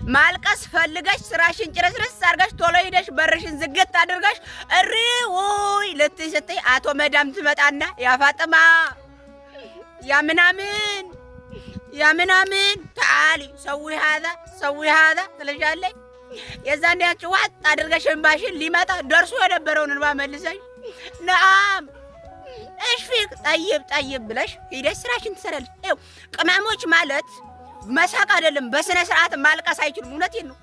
ማልቀስ ፈልገሽ ስራሽን ጭርስርስ አድርገሽ ቶሎ ሂደሽ በርሽን ዝግት አድርገሽ እሪ ውይ ልትይ ስትይ አቶ መዳም ትመጣና ያ ፋጥማ፣ ያ ምናምን፣ ያ ምናምን፣ تعالي سوي هذا سوي هذا ትልሻለች። የዛን ያንቺ ዋጥ አድርገሽ እንባሽን ሊመጣ ደርሶ የነበረውን እንባ መልሰሽ نعم ايش فيك طيب طيب ብለሽ ሂደሽ ስራሽን ትሰራለሽ። ይኸው ቅመሞች ማለት መሳቅ አይደለም፣ በስነ ስርዓት ማልቀስ አይችሉም። እውነቴን ነው።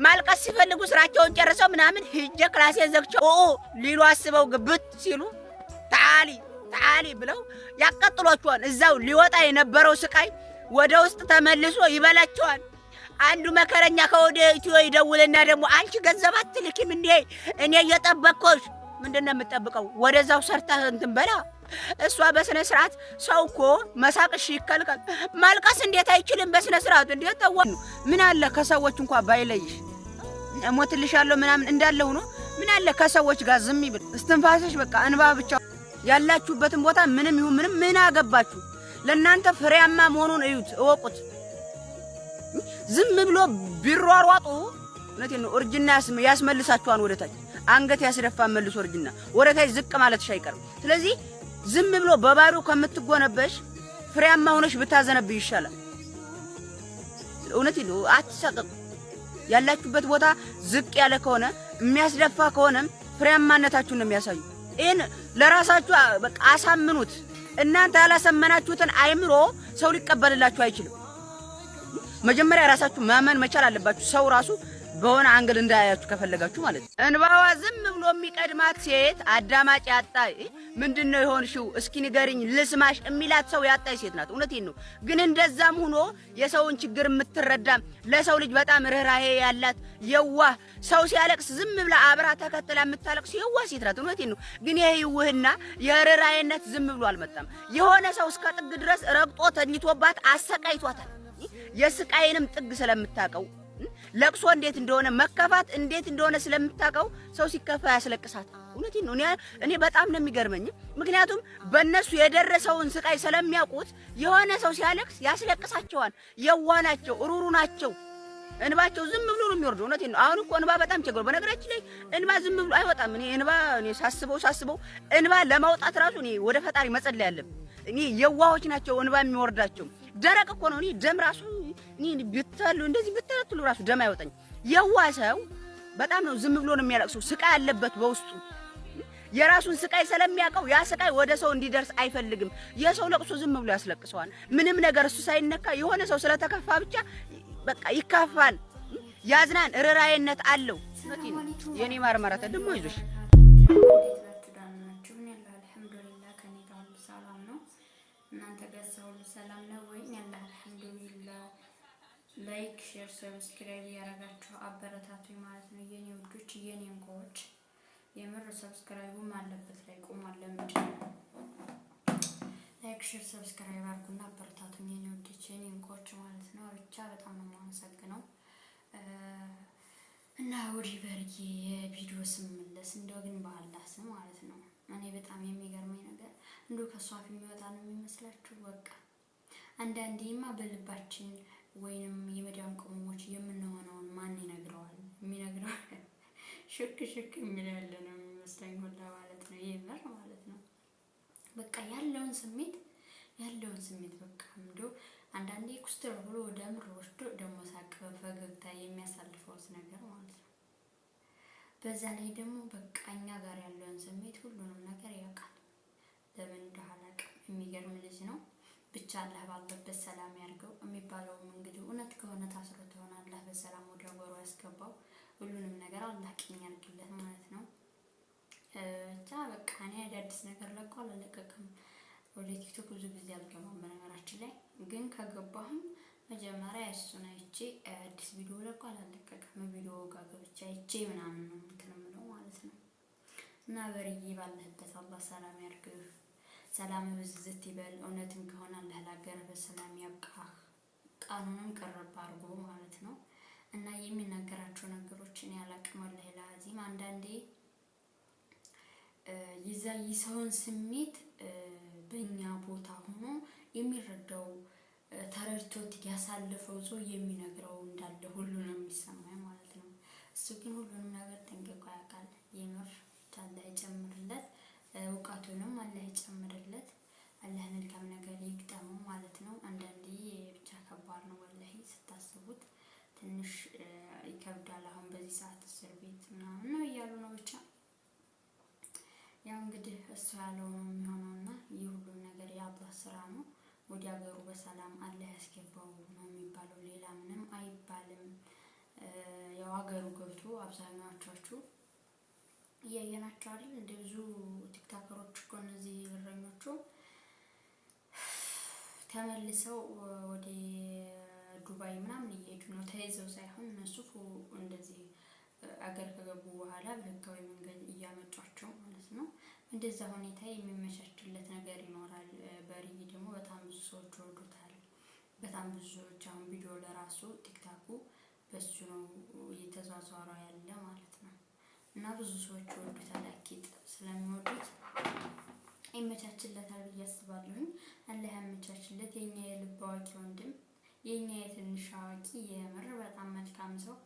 ማልቀስ ሲፈልጉ ስራቸውን ጨርሰው ምናምን ሂጄ ክላሴን ዘግቼው ኦ ሊሉ አስበው ግብት ሲሉ تعالي تعالي ብለው ያቃጥሏቸዋል። እዛው ሊወጣ የነበረው ስቃይ ወደ ውስጥ ተመልሶ ይበላቸዋል። አንዱ መከረኛ ከወደ ኢትዮ ይደውልና ደግሞ አንቺ ገንዘብ አትልኪም እንዴ? እኔ እየጠበቅኩሽ። ምንድን ነው የምጠብቀው? ወደዛው ሰርተህ እንትን በላ። እሷ በስነ ስርዓት ሰው እኮ መሳቅሽ ይከልከል፣ ማልቀስ እንዴት አይችልም? በስነ ስርዓቱ እንዴት ተዋ። ምን አለ ከሰዎች እንኳ ባይለይሽ፣ እሞትልሻለሁ ምናምን እንዳለ ሆኖ ምን አለ ከሰዎች ጋር ዝም ይብል። እስትንፋስሽ በቃ እንባ ብቻ። ያላችሁበትን ቦታ ምንም ይሁን ምንም ምን አገባችሁ? ለእናንተ ፍሬያማ መሆኑን እዩት፣ እወቁት። ዝም ብሎ ቢሯሯጡ እውነቴን ነው እርጅና ያስመልሳችኋል ወደታች፣ አንገት ያስደፋ መልሶ እርጅና ወደታች ዝቅ ማለትሽ አይቀርም። ስለዚህ ዝም ብሎ በባዶ ከምትጎነበሽ ፍሬያማ ሆነሽ ብታዘነብይ ይሻላል። እውነቴን ነው። አትሳቀቁ። ያላችሁበት ቦታ ዝቅ ያለ ከሆነ፣ የሚያስደፋ ከሆነም ፍሬያማነታችሁን ነው የሚያሳዩ። ይህን ለራሳችሁ በቃ አሳምኑት። እናንተ ያላሰመናችሁትን አይምሮ ሰው ሊቀበልላችሁ አይችልም። መጀመሪያ ራሳችሁ ማመን መቻል አለባችሁ። ሰው ራሱ በሆነ angle እንዳያያችሁ ከፈለጋችሁ ማለት ነው። እንባዋ ዝም ብሎ የሚቀድማት ሴት አዳማጭ ያጣ፣ ምንድነው የሆንሽው እስኪ ንገሪኝ ልስማሽ የሚላት ሰው ያጣ ሴት ናት። እውነቴን ነው። ግን እንደዛም ሆኖ የሰውን ችግር የምትረዳ፣ ለሰው ልጅ በጣም ርህራሄ ያላት የዋህ፣ ሰው ሲያለቅስ ዝም ብላ አብራ ተከትላ የምታለቅስ የዋህ ሴት ናት። እውነቴን ነው። ግን ይሄ የውህና የርህራሄነት ዝም ብሎ አልመጣም። የሆነ ሰው እስከ ጥግ ድረስ ረግጦ ተኝቶባት አሰቃይቷታል። የስቃይንም ጥግ ስለምታውቀው፣ ለቅሶ እንዴት እንደሆነ፣ መከፋት እንዴት እንደሆነ ስለምታውቀው ሰው ሲከፋ ያስለቅሳት። እውነቴን ነው። እኔ በጣም ነው የሚገርመኝ። ምክንያቱም በእነሱ የደረሰውን ስቃይ ስለሚያውቁት የሆነ ሰው ሲያለቅስ ያስለቅሳቸዋል። የዋህ ናቸው፣ ሩሩ ናቸው። እንባቸው ዝም ብሎ ነው የሚወርደው። እውነቴን ነው። አሁን እኮ እንባ በጣም ቸግሮ፣ በነገራችን ላይ እንባ ዝም ብሎ አይወጣም። እኔ እንባ እኔ ሳስበው ሳስበው እንባ ለማውጣት ራሱ እኔ ወደ ፈጣሪ መጸለይ አለብኝ። እኔ የዋሆች ናቸው እንባ የሚወርዳቸው። ደረቅ እኮ ነው። እኔ ደም ራሱ እኔ ብትሉ እንደዚህ ብትሉ ራሱ ደም አይወጣኝ። የዋህ ሰው በጣም ነው ዝም ብሎ ነው የሚያለቅሰው። ስቃይ አለበት በውስጡ። የራሱን ስቃይ ስለሚያውቀው ያ ስቃይ ወደ ሰው እንዲደርስ አይፈልግም። የሰው ለቅሶ ዝም ብሎ ያስለቅሰዋል። ምንም ነገር እሱ ሳይነካ የሆነ ሰው ስለተከፋ ብቻ በቃ ይካፋል፣ ያዝናን፣ ርህራሄነት አለው። የኔ ማርማራታ ደግሞ ይዞሽ እናንተ ጋር ሁሉ ሰላም ነው ወይ? ያለ አልሐምዱሊላህ። Like፣ share፣ subscribe እያደረጋችሁ አበረታቱኝ ማለት ነው የኔ ውዶች፣ የኔ እንቁዎች። የምር subscribe ኡም አለበት ላይ ቆሟል። ለምንድን ነው? Like፣ share፣ subscribe አድርጉና አበረታቱኝ የኔ ውዶች፣ የኔ እንቁዎች ማለት ነው። ብቻ በጣም ነው የማመሰግነው። እና ወደ በርጌ የቪዲዮ ስመለስ እንደው ግን በአላህ ስም ማለት ነው እኔ በጣም የሚገርመኝ ነገር እንደው ከእሷ አፍ የሚወጣ ነው የሚመስላችሁ? በቃ አንዳንዴማ በልባችን ወይንም የመዳም ቅመሞች የምንሆነውን ማን ይነግረዋል? የሚነግረው ሽክ ሽክ የሚል ያለ ነው የሚመስለኝ ሁላ ማለት ነው። የምር ማለት ነው። በቃ ያለውን ስሜት በቃ እንደው አንዳንዴ ኩስትር ብሎ ወደ ምር ወስዶ ደግሞ ሳቅ በፈገግታ የሚያሳልፈውት ነገር ማለት ነው። በዛ ላይ ደግሞ በቃ እኛ ጋር ያለውን ስሜት ሁሉንም ነገር ያውቃል። ለምን እንደሆነ አላውቅም። የሚገርም ልጅ ነው። ብቻ አላህ ባለበት ሰላም ያድርገው። የሚባለውም እንግዲህ እውነት ከሆነ ታስሮ ተሆነ አላህ በሰላም ወደ ሀገሩ ያስገባው። ሁሉንም ነገር አላህ ቅኝ ያድርግለት ማለት ነው። ብቻ በቃ እኔ አዳዲስ ነገር ለቆ አላለቀቅም። ወደ ቲክቶክ ብዙ ጊዜ አልገባም በነገራችን ላይ፣ ግን ከገባሁም መጀመሪያ እሱን አይቼ አዲስ ቪዲዮ ለቆ አላለቀቅም ቪዲዮ ጋር ገብቼ አይቼ ምናምን ነው እንትን የምለው ማለት ነው። እና በርዬ ባለህበት አላህ ሰላም ያድርግህ። ሰላም ብዝት ይበል። እውነትም ከሆነ አላህ ለሀገርህ በሰላም ያብቃህ። ቃሉንም ቀረብ አድርጎ ማለት ነው። እና የሚናገራቸው ነገሮች እኔ አላቅም። ወላሂ ለአዚም አንዳንዴ የዛ የሰውን ስሜት በእኛ ቦታ ሆኖ የሚረዳው፣ ተረድቶት ያሳለፈው ሰው የሚነግረው እንዳለ ሁሉ ነው የሚሰማው። ግን ሁሉንም ነገር ጠንቅቆ ያውቃል። የምር አላህ ይጨምርለት፣ እውቀቱንም አላህ ይጨምርለት። አላህ መልካም ነገር ይግጠመው ማለት ነው። አንዳንዴ ብቻ ከባድ ነው ወላሂ ስታስቡት ትንሽ ይከብዳል። አሁን በዚህ ሰዓት እስር ቤት ምናምን ነው እያሉ ነው። ብቻ ያው እንግዲህ እሱ ያለው ነው የሚሆነው እና ይህ ሁሉም ነገር የአላህ ስራ ነው። ወደ ሀገሩ በሰላም አላህ ያስገባው ነው የሚባለው፣ ሌላ ምንም አይባልም። ያው ሀገሩ ገብቶ አብዛኛዎቻችሁ እያየናቸው አይደል? እንደ ብዙ ቲክታከሮች እኮ እነዚህ እረኞቹ ተመልሰው ወደ ዱባይ ምናምን እየሄዱ ነው። ተይዘው ሳይሆን እነሱ እንደዚህ አገር ከገቡ በኋላ በህጋዊ መንገድ እያመጧቸው ማለት ነው። እንደዛ ሁኔታ የሚመቻችለት ነገር ይኖራል። በርዬ ደግሞ በጣም ብዙ ሰዎች ወዱታል። በጣም ብዙ ሰዎች አሁን ቪዲዮ ለራሱ ቲክታኩ በሱ ነው እየተዟዟረ ያለ ማለት ነው። እና ብዙ ሰዎች ይወዱታል። أكيد ስለሚወዱት ይመቻችለታል ብዬ አስባለሁኝ። አላህ ያመቻችለት። የኛ የልብ አዋቂ ወንድም፣ የኛ የትንሽ አዋቂ፣ የምር በጣም መልካም ሰው።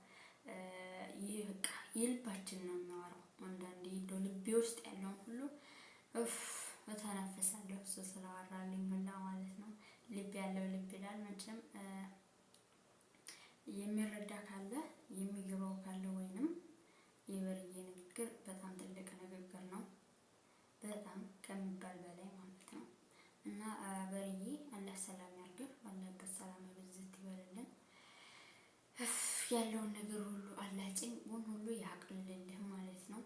ይህ በቃ የልባችን ነው የሚያወራው። አንዳንዴ እንደው ልቤ ውስጥ ያለውን ሁሉ እፍ እተነፍሳለሁ እሱ ስላወራልኝ ሁላ ማለት ነው። ልብ ያለው ልብ ይላል መቼም። የሚረዳ ካለ፣ የሚገባው ካለ ወይንም የበርዬ ንግግር በጣም ትልቅ ንግግር ነው። በጣም ከሚባል በላይ ማለት ነው። እና በርዬ አላህ ሰላም ያርግህ፣ ባለበት ሰላም ብዝት ይበልልን። ያለውን ነገር ሁሉ አላህ ጭንቁን ሁሉ ያቅልልህ ማለት ነው።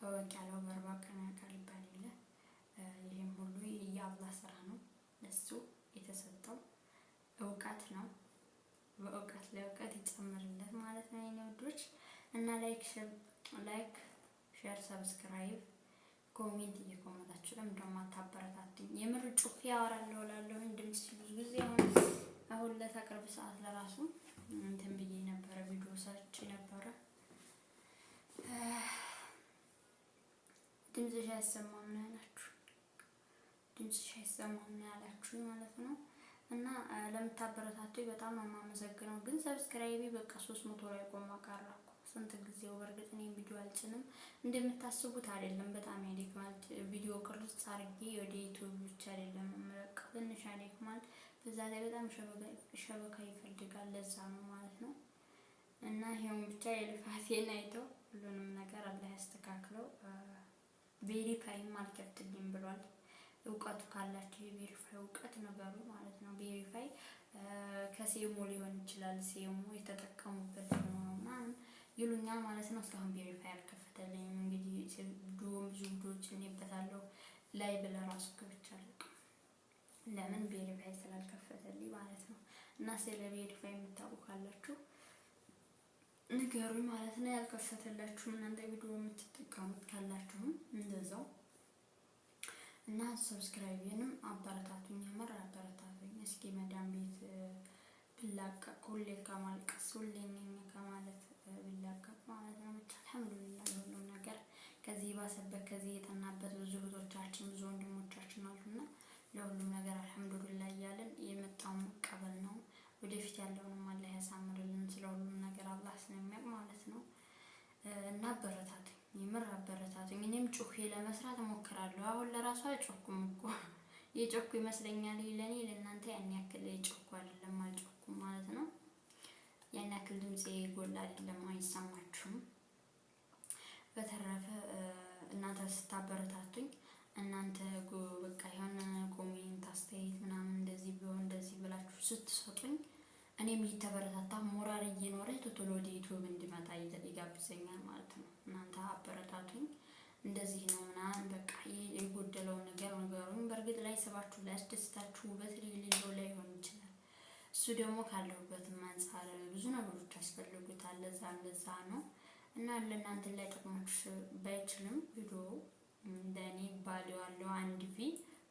እወቅ ያለው በአርባ ቀን ያውቃል ይባል የለ። ይህም ሁሉ የአላህ ስራ ነው። ለሱ የተሰጠው እውቀት ነው። በእውቀት ለእውቀት ይጨምርለት ማለት ነው የኔ ውዶች። እና like share subscribe comment እየኮመታችሁ ለምን ደግሞ አታበረታቱኝ? የምር ጩፌ ያወራለሁ እላለሁኝ። ድምጽ ብዙ ጊዜ አሁን ለተቅርብ ሰዓት ለራሱ እንትን ብዬ ነበረ፣ ቪዲዮ ሰርቼ ነበረ። ድምጽሽ አይሰማም ነው ያላችሁ፣ ድምጽሽ አይሰማም ነው ያላችሁ ማለት ነው። እና ለምታበረታቱኝ በጣም ነው የማመሰግነው። ግን subscribe ኤ በቃ 300 ላይ ቆማ ቀረ እኮ ስንት ጊዜው። በእርግጥ እኔም ቪዲዮ አልጭንም እንደምታስቡት አይደለም። በጣም ያደክማል። ቪዲዮ ቅርጽ አድርጌ ወደ ዩቲዩብ ብቻ አይደለም የምለቀው፣ ትንሽ ያደክማል። በዛ ላይ በጣም شبكة ይፈልጋል። ለዛ ነው ማለት ነው። እና ይሄውን ብቻ የልፋቴን አይተው ሁሉንም ነገር አላህ ያስተካክለው። verify ም አልከፍትልኝም ብሏል። እውቀቱ ካላችሁ የ verify እውቀት ነገሩ ማለት ነው። Verify ከሴሞ ሊሆን ይችላል። ሴሞ የተጠቀሙበት ነው ምናምን ይሉኛል ማለት ነው። እስካሁን verify አልከፈተልኝም። እንግዲህ ድሮም ብዙ ቪዲዮዎች እኔበታለሁ ላይ ብለራሱ ገብቼ አላውቅም። ለምን verify ስላልከፈተልኝ ማለት ነው። እና ስለ verify የምታውቁ ካላችሁ ንገሩኝ ማለት ነው። ያልከፈተላችሁም እናንተ ቪዲዮ የምትጠቀሙት ካላችሁም እንደዛው እና subscribe ንም አበረታቱኝ፣ የምር አበረታቱኝ። እስኪ መዳም ቤት ብላቀቅ ሁሌ ከማልቀስ ሁሌ እኛ ከማለት ብላቀቅ ማለት ነው። ብቻ አልሐምዱሊላህ ሁሉም ነገር ከዚህ የባሰበት ከዚህ የጠናበት ብዙ እህቶቻችን ብዙ ወንድሞቻችን አሉና ለሁሉም ነገር አልሐምዱሊላህ እያልን የመጣውን መቀበል ነው። ወደፊት ያለውንም አላህ ያሳምርልን። ስለ ሁሉም ነገር አላህ ስለሚያውቅ ማለት ነው። እና አበረታቱኝ፣ የምር አበረታቱኝ። እኔም ጩሄ ለመስራት እሞክራለሁ። አሁን ለራሱ አልጮኩም እኮ የጮኩ ይመስለኛል። ለእኔ ለእናንተ ያን ያክል የጮኩ አይደለም፣ አልጮኩም ማለት ነው። ያን ያክል ድምፄ ጎላ አይደለም፣ አይሰማችሁም። በተረፈ እናንተ ስታበረታቱኝ እናንተ በቃ የሆነ comment አስተያየት ምናምን እንደዚህ ቢሆን እንደዚህ ብላችሁ ስትሰጡኝ እኔም እየተበረታታ ሞራል እየኖረ ቶሎ ወደ ዩቲዩብ እንድመጣ ይጋብዘኛል ማለት ነው። እናንተ አበረታቱኝ፣ እንደዚህ ነው ምናምን በቃ የጎደለውን ነገር ንገሩኝ። በእርግጥ ላይ ስባችሁ ላይ አስደስታችሁ ውበት የሌለው ላይሆን ይችላል። እሱ ደግሞ ካለሁበትም አንጻር ብዙ ነገሮች ያስፈልጉታል። ለዛ ለዛ ነው እና ለእናንተ ላይ ጠቅማችሁ ባይችልም ቪዲዮ እንደኔ ባለው አንድ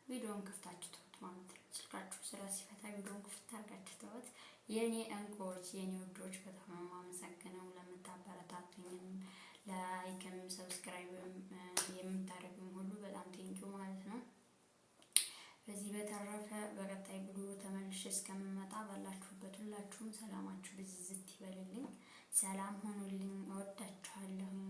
ቪዲዮን ከፍታችሁ ተውት ማለት ነው። ስልካችሁ ስራ ሲፈታ ቪዲዮን ክፍት አድርጋችሁ ተውት። የኔ እንቁዎች የኔ ውዶች በጣም ነው የማመሰግነው ለምታበረታቱኝም፣ like ም subscribe ም የምታደርጉኝ ሁሉ በጣም thank you ማለት ነው። በዚህ በተረፈ በቀጣይ ቪዲዮ ተመልሼ እስከምመጣ ባላችሁበት ሁላችሁም ሰላማችሁ ብዝዝት ይበልልኝ። ሰላም ሆኑልኝ። እወዳችኋለሁኝ።